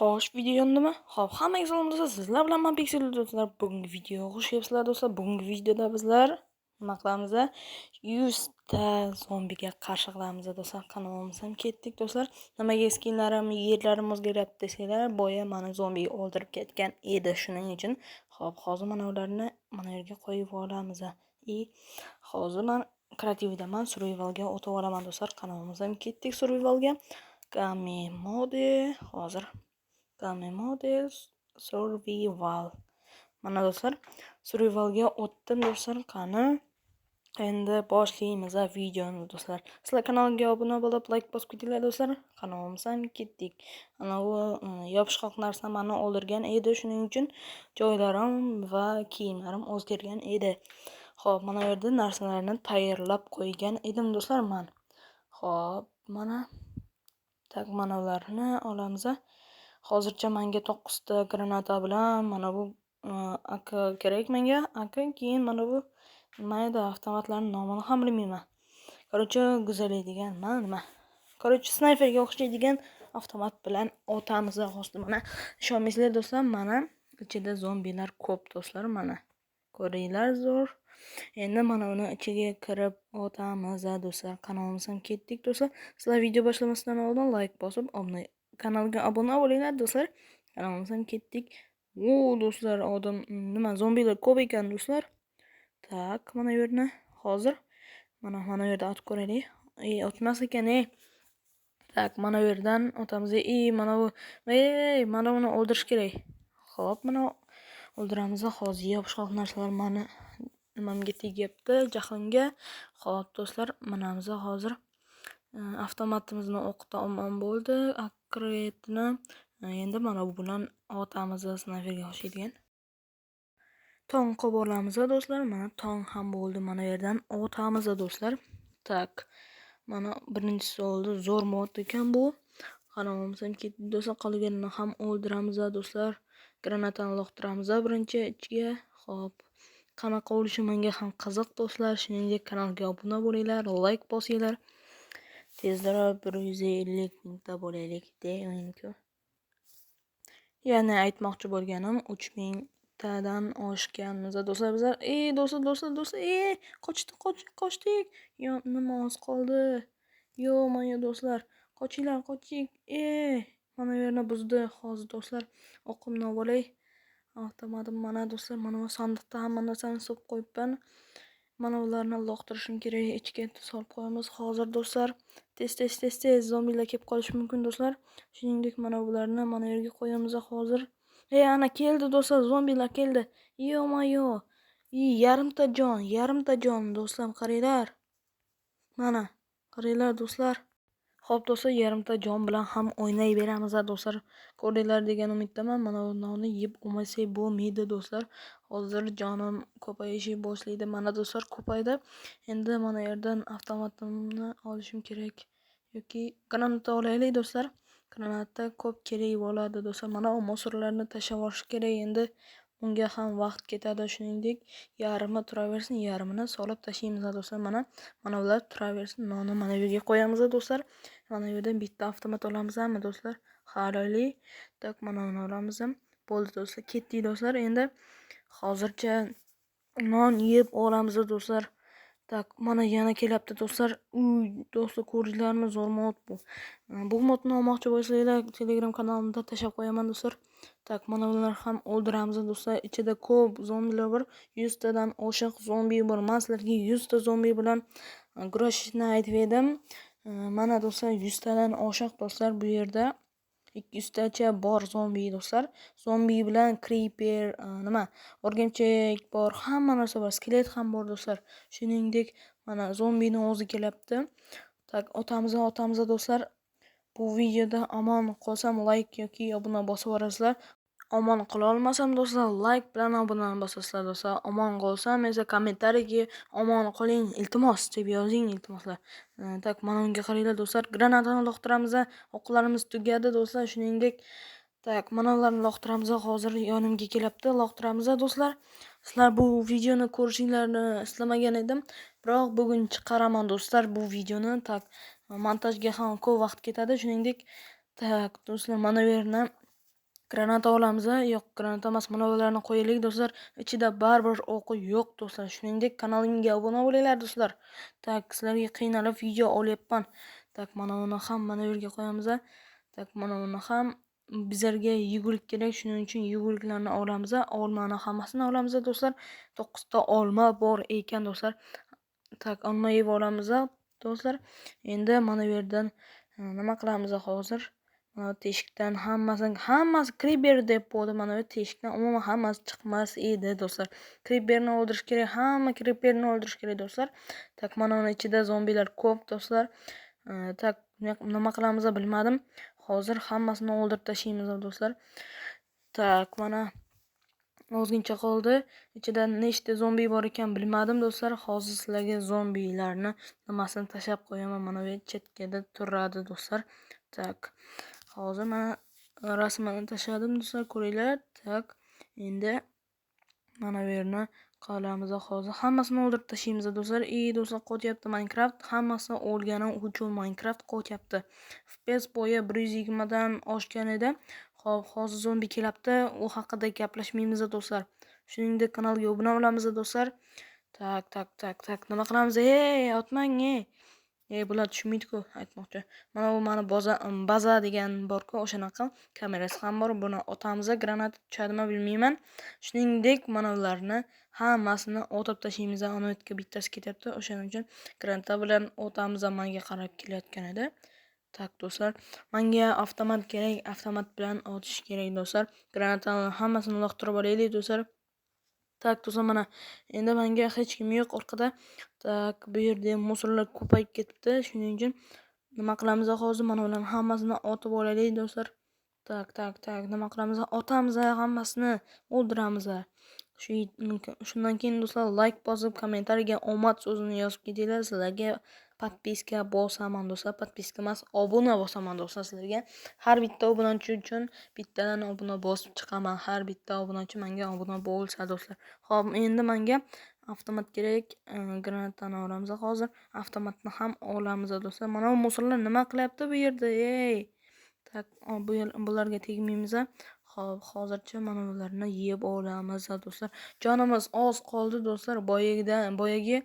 Xo'sh, video yondimi? Xo'p, hammaga salom do'stlar, sizlar bilan men Pixel do'stlar. Bugungi videoga xush kelibsizlar do'stlar. Bugungi videoda bizlar nima qilamiz? 100 ta zombiga qarshi qilamiz do'stlar. Qani bo'lmasam ketdik do'stlar. Nimaga skinlarim, yerlarim o'zgaryapti desanglar, boya mani zombi o'ldirib ketgan edi, shuning uchun. Xo'p, hozir mana ularni mana yerga qo'yib olamiz. И hozir men kreativdaman, survivalga o'tib olaman do'stlar. Qani bo'lmasam ketdik survivalga. Game mode hozir. Game mode survival. Mana do'stlar, survivalga o'tdim do'stlar. Qani endi boshlaymiz videoni do'stlar. Sizlar kanalga obuna bo'lib, like bosib ketinglar do'stlar. Qani bo'lmasam ketdik. Ana u yopishqoq narsa meni o'ldirgan edi, shuning uchun joylarim va kiyimlarim o'zgargan edi. Xo'p, mana bu yerda narsalarni tayyorlab qo'ygan edim do'stlar men. Xo'p, mana так, mana ularni olamiz. Hozircha menga 9 ta granata bilan mana bu AK kerak menga. AK, keyin mana bu nima edi, avtomatlarning nomini ham bilmayman. Короче, go'zallaydigan nima nima. Короче, snayperga o'xshaydigan avtomat bilan otamiz hozir mana. Ishonmaysizlar do'stlar, mana ichida zombilar ko'p do'stlar, mana. Ko'ringlar zo'r. Endi mana uni ichiga kirib otamiz do'stlar. Qani bo'lmasam ketdik do'stlar. Sizlar video boshlamasdan oldin like bosib, obuna kanalga obuna bo'linglar do'stlar. Qani bo'lmasam ketdik. O do'stlar, odam nima, zombilar ko'p ekan do'stlar. Так, mana bu yerni hozir mana bu yerda otib ko'raylik. Ey, otmas ekan, ey. Так, mana bu yerdan otamiz. Ey, mana bu, ey, mana buni o'ldirish kerak. Xo'p, mana o'ldiramiz. Hozir yopishqoq narsalar mani nimamga tegyapti, jahlimga. Xo'p, do'stlar, mana biz hozir avtomatimizni o'qi tamom bo'ldi. Akretni endi mana bu bilan otamiz, snayperga o'xshaydigan. Tong qilib olamiz do'stlar. Mana tong ham bo'ldi. Mana bu yerdan otamiz do'stlar. Так. Mana birinchisi oldi. Zo'r mod ekan bu. Qani bo'lmasam ketdi do'stlar. Qolganini ham o'ldiramiz do'stlar. Granatani uloqtiramiz birinchi ichiga. Xo'p. Qanaqa bo'lishi menga ham qiziq do'stlar. Shuningdek, kanalga obuna bo'linglar, like bosinglar. Tezroq 150 mingta bo'laylik deyman-ku. Yana aytmoqchi bo'lganim, 3000 tadan oshganmiz do'stlar bizlar. Ey do'stlar, do'stlar, do'stlar, ey, qochdik, qochdik, qochdik. Yo, nima oz qoldi. Yo, mana do'stlar, qochinglar, qoching. Ey, mana bu yerni buzdi hozir do'stlar. O'qimni olay. Avtomatim mana do'stlar, mana bu sandiqda hamma narsani solib qo'yibman. Mana ularni uloqtirishim kerak, ichiga solib qo'yamiz hozir do'stlar. Tez tez tez tez zombilar kelib qolishi mumkin do'stlar. Shuningdek, mana bularni mana yerga qo'yamiz hozir. Ey, ana keldi do'stlar, zombilar keldi. Ё-моё. Yarimta jon, yarimta jon do'stlar, qaranglar. Mana, qaranglar do'stlar. Xo'p do'stlar, yarimta jon bilan ham o'ynayveramiz do'stlar. Ko'rdinglar degan umiddaman. Mana bu nonni yeb olmasak bo'lmaydi do'stlar. Hozir jonim ko'payishi boshlaydi. Mana do'stlar, ko'paydi. Endi mana yerdan avtomatimni olishim kerak yoki granata olaylik do'stlar. Granata ko'p kerak bo'ladi do'stlar. Mana u мусор larni tashlab yuborish kerak endi. Unga ham vaqt ketadi. Shuningdek, yarmi turaversin, yarmini solib tashlaymiz do'stlar. Mana bular turaversin. Nonni mana bu yerga qo'yamiz do'stlar. Mana bu yerdan bitta avtomat olamizmi do'stlar? Haroylik. Так, mana buni olamiz. Bo'ldi do'stlar, ketdik do'stlar. Endi hozircha non yeb olamiz do'stlar. Так, mana yana kelyapti do'stlar. Uy, do'stlar, ko'rdinglarmi? Zo'r mod bu. Bu modni olmoqchi bo'lsanglar, Telegram kanalimda tashlab qo'yaman do'stlar. Так, mana bular ham o'ldiramiz do'stlar. Ichida ko'p zombilar bor. 100 tadan oshiq zombi bor. Men sizlarga 100 ta zombi bilan kurashishni aytib edim. Mana do'stlar, 100 tadan oshiq do'stlar bu yerda. 200 tacha bor zombi do'stlar. Zombi bilan creeper, nima, o'rgimchak bor, hamma narsa bor, skelet ham bor do'stlar. Shuningdek, mana zombini o'zi kelyapti. Так, otamiz, otamiz do'stlar. Bu videoda omon qolsam like yoki obuna bosib yuborasizlar. Omon qola olmasam do'stlar, like bilan obuna bosasizlar do'stlar. Omon qolsam esa kommentariyaga omon qoling, iltimos deb yozing, iltimoslar. Так, mana unga qaranglar do'stlar. Granatani uloqtiramiz. O'qlarimiz tugadi do'stlar. Shuningdek, так, mana ularni uloqtiramiz. Hozir yonimga kelyapti. Uloqtiramiz do'stlar. Sizlar bu videoni ko'rishinglarni istamagan edim. Biroq bugun chiqaraman do'stlar bu videoni. Так, montajga ham ko'p vaqt ketadi. Shuningdek, так, do'stlar, mana bu yerni Granata olamiz, yo'q, granata emas, mana bularni qo'yaylik do'stlar. Ichida baribir o'qi yo'q do'stlar. Shuningdek, kanalimga obuna bo'linglar do'stlar. Так, sizlarga qiynalib video olyapman. Так, mana uni ham mana bu yerga qo'yamiz. Так, mana uni ham bizlarga yegulik kerak, shuning uchun yeguliklarni olamiz. Olmani hammasini olamiz do'stlar. 9 ta olma bor ekan do'stlar. Так, olma yeb olamiz do'stlar. Endi mana bu yerdan nima qilamiz hozir? Mana teshikdan hammasi Creeper deb bo'ldi. Mana bu teshikdan umuman hammasi chiqmas edi do'stlar. Creeperni o'ldirish kerak, hamma Creeperni o'ldirish kerak do'stlar. Так, mana uni ichida zombilar ko'p do'stlar. Так, nima qilamiz bilmadim. Hozir hammasini o'ldirib tashlaymiz do'stlar. Так, mana ozgincha qoldi. Ichida nechta zombi bor ekan bilmadim do'stlar. Hozir sizlarga zombilarni nimasini tashlab qo'yaman. Mana bu chetkada turadi do'stlar. Так, hozir mana rasmini tashladim do'stlar, ko'ringlar. Так, endi mana bu yerni qilamiz hozir. Hammasini o'ldirib tashlaymiz do'stlar. Do'stlar, qotyapti Minecraft. Hammasi o'lgani uchun Minecraft qotyapti. FPS bo'yi 120 dan oshgan edi. Xo'p, hozir zombi kelyapti. U haqida gaplashmaymiz do'stlar. Shuningdek, kanalga obuna bo'lamiz do'stlar. Так, так, так, так. Nima qilamiz? Ey, otmang, ey. Ey, bular tushmaydi-ku, aytmoqchi. Mana bu mani baza degan bor-ku, o'shanaqa kamerasi ham bor. Buni otamiz, granata tushadimi bilmayman. Shuningdek, mana ularni hammasini otib tashlaymiz. Ana yerga bittasi ketyapti. O'shaning uchun granata bilan otamiz. Menga qarab kelayotgan edi. Так do'stlar, menga avtomat kerak, avtomat bilan otish kerak do'stlar. Granatani hammasini uloqtirib olaylik do'stlar. Так do'stlar, mana endi menga hech kim yo'q orqada. Так, bu yerda мусор lar ko'payib ketibdi. Shuning uchun nima qilamiz hozir? Mana ularni hammasini otib olaylik do'stlar. Так, так, так, nima qilamiz? Otamiz hammasini, o'ldiramiz. Shundan keyin do'stlar like bosib, kommentariyaga omad so'zini yozib ketinglar. Sizlarga подписка bosaman do'stlar. Подписка emas, obuna bosaman do'stlar sizlarga. Har bitta obunachi uchun bittadan obuna bosib chiqaman. Har bitta obunachi menga obuna bo'lsa do'stlar. Xo'p, endi menga avtomat kerak. Granatani olamiz hozir. Avtomatni ham olamiz do'stlar. Mana bu мусор lar nima qilyapti bu yerda? Ey! Так, bu bularga tegmaymiz. Xo'p, hozircha mana bularni yeb olamiz do'stlar. Jonimiz oz qoldi do'stlar. Boyagidan boyagi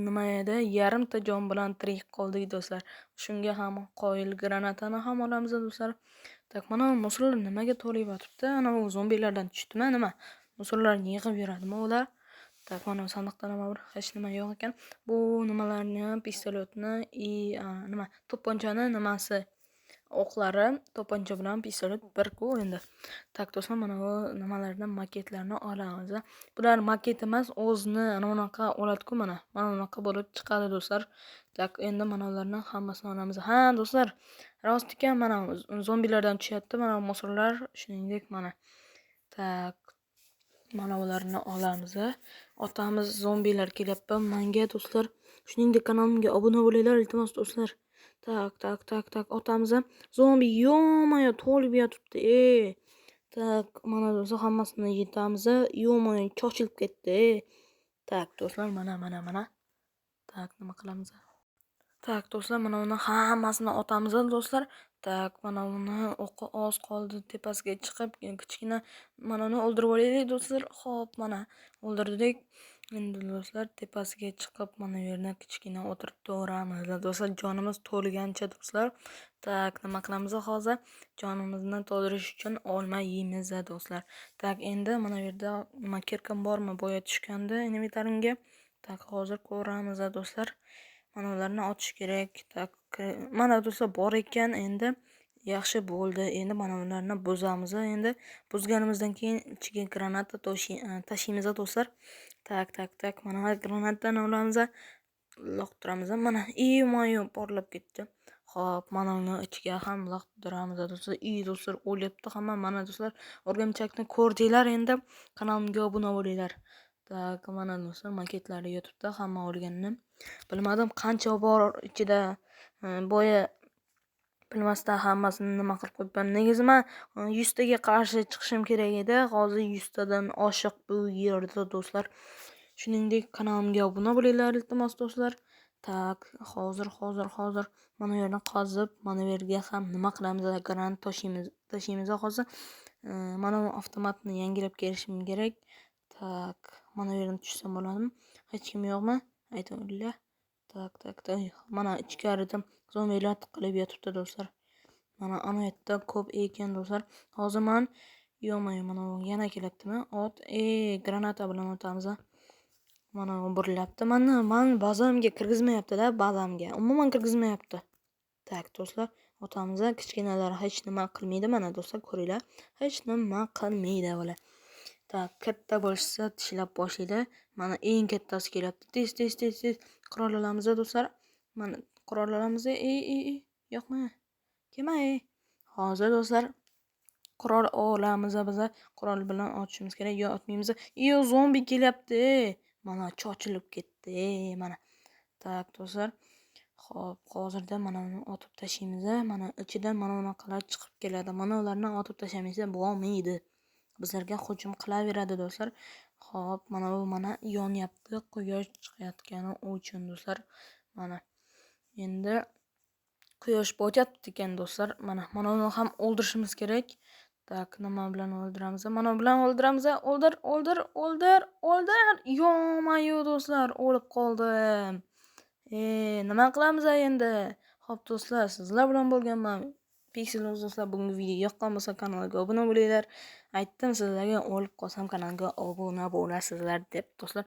nima edi? Yarimta jon bilan tirik qoldik do'stlar. Shunga ham qoyil, granatani ham olamiz do'stlar. Так, mana bu мусор lar nimaga to'lib yotibdi? Ana bu zombilardan tushdimi nima? Мусор larni yig'ib yuradimi ular? Так, mana bu sandiqda nima bor? Hech nima yo'q ekan. Bu nimalarni, pistoletni и nima, to'pponchani nimasi? O'qlari, to'pponcha bilan pistolet bir-ku endi. Так do'stlar, mana bu nimalarni, maketlarni olamiz. Bular maket emas, o'zini ana unaqa oladi-ku mana. Mana bunaqa bo'lib chiqadi do'stlar. Так, endi mana ularni hammasini olamiz. Ha, do'stlar, rost ekan, mana zombilardan tushyapti, mana мусор lar, shuningdek mana. Так, mana ularni olamiz. Otamiz, zombilar kelyapti menga do'stlar. Shuningdek, kanalimga obuna bo'linglar, iltimos do'stlar. Так, так, так, так, otamiz. Zombi, ё-моё, to'lib yotibdi. Ey. Так, mana do'stlar, hammasini yetamiz. Ё-моё, chochilib ketdi. Так, do'stlar, mana, mana, mana. Так, nima qilamiz? Так, do'stlar, mana uni hammasini otamiz do'stlar. Так, mana uni o'qi oz qoldi, tepasiga chiqib, kichkina mana uni o'ldirib olaylik do'stlar. Xo'p, mana o'ldirdik. Endi do'stlar, tepasiga chiqib, mana bu yerda kichkina o'tirib turamiz do'stlar, jonimiz to'lgancha do'stlar. Так, nima qilamiz hozir? Jonimizni to'ldirish uchun olma yeymiz do'stlar. Так, endi mana bu yerda nima, кирка m bormi? Boya tushgandi inventarimga. Так, hozir ko'ramiz do'stlar. Mana ularni otish kerak. Так, mana do'stlar, bor ekan endi. Yaxshi bo'ldi. Endi mana ularni buzamiz. Endi buzganimizdan keyin ichiga granata tashlaymiz do'stlar. Так, так, так. Mana granatani olamiz. Uloqtiramiz. Mana, ё-моё, portlab ketdi. Xo'p, mana uni ichiga ham uloqtiramiz do'stlar. I do'stlar, o'lyapti hamma. Mana do'stlar, o'rgimchakni ko'rdinglar endi. Kanalimga obuna bo'linglar. Так, mana do'stlar, maketlari yotibdi, hamma o'lganini. Bilmadim qancha bor ichida. Boya bilmasdan hammasini nima qilib qo'yibman. Negizi man 100 taga qarshi chiqishim kerak edi. Hozir 100 tadan oshiq bu yerda do'stlar. Shuningdek, kanalimga obuna bo'linglar, iltimos do'stlar. Так, hozir, hozir, hozir mana bu yerdan qazib, mana bu yerga ham nima qilamiz? Granat tashlaymiz hozir. Mana bu avtomatni yangilab kelishim kerak. Так, mana bu yerdan tushsam bo'ladimi? Hech kim yo'qmi? Aytinglar. Так, так, так. Mana ichkarida zombilar tiqilib yotibdi, do'stlar. Mana ana yerda ko'p ekan, do'stlar. Hozir man yo'qmi, mana bu yana kelyaptimi? Ot, granata bilan otamiz. Mana bu burilyapti. Mana man bazamga kirgizmayapti-da, bazamga. Umuman kirgizmayapti. Так, do'stlar, otamiz. Kichkinalar hech nima qilmaydi, mana, do'stlar, ko'ringlar. Hech nima qilmaydi bular. Так, katta bo'lishsa tishlab boshlaydi. Mana eng kattasi kelyapti. Tez, tez, tez, tez qurol olamiz, do'stlar. Mana qurol olamiz. Ey, ey, ey, yo'qmi? Kelma, ey. Hozir, do'stlar, qurol olamiz biza. Qurol bilan otishimiz kerak. Yo, otmaymiz. Yo, zombi kelyapti. Mana chochilib ketdi, mana. Так, do'stlar. Xo'p, hozirda mana uni otib tashlaymiz. Mana ichidan mana bunaqalar chiqib keladi. Mana ularni otib tashlamaysa bo'lmaydi. Bizlarga hujum qilaveradi, do'stlar. Xo'p, mana bu mana yonyapti, quyosh chiqayotgani uchun, do'stlar. Mana endi quyosh botyapti ekan, do'stlar. Mana uni ham o'ldirishimiz kerak. Так, nima bilan o'ldiramiz? Mana bilan o'ldiramiz. O'ldir, o'ldir, o'ldir, o'ldir. Ё-моё, do'stlar, o'lib qoldim. Nima qilamiz endi? Xo'p, do'stlar, sizlar bilan bo'lganman. Pixel, do'stlar, bugungi video yoqqan bo'lsa, kanalga obuna bo'linglar. Aytdim sizlarga, o'lib qolsam kanalga obuna bo'lasizlar deb, do'stlar.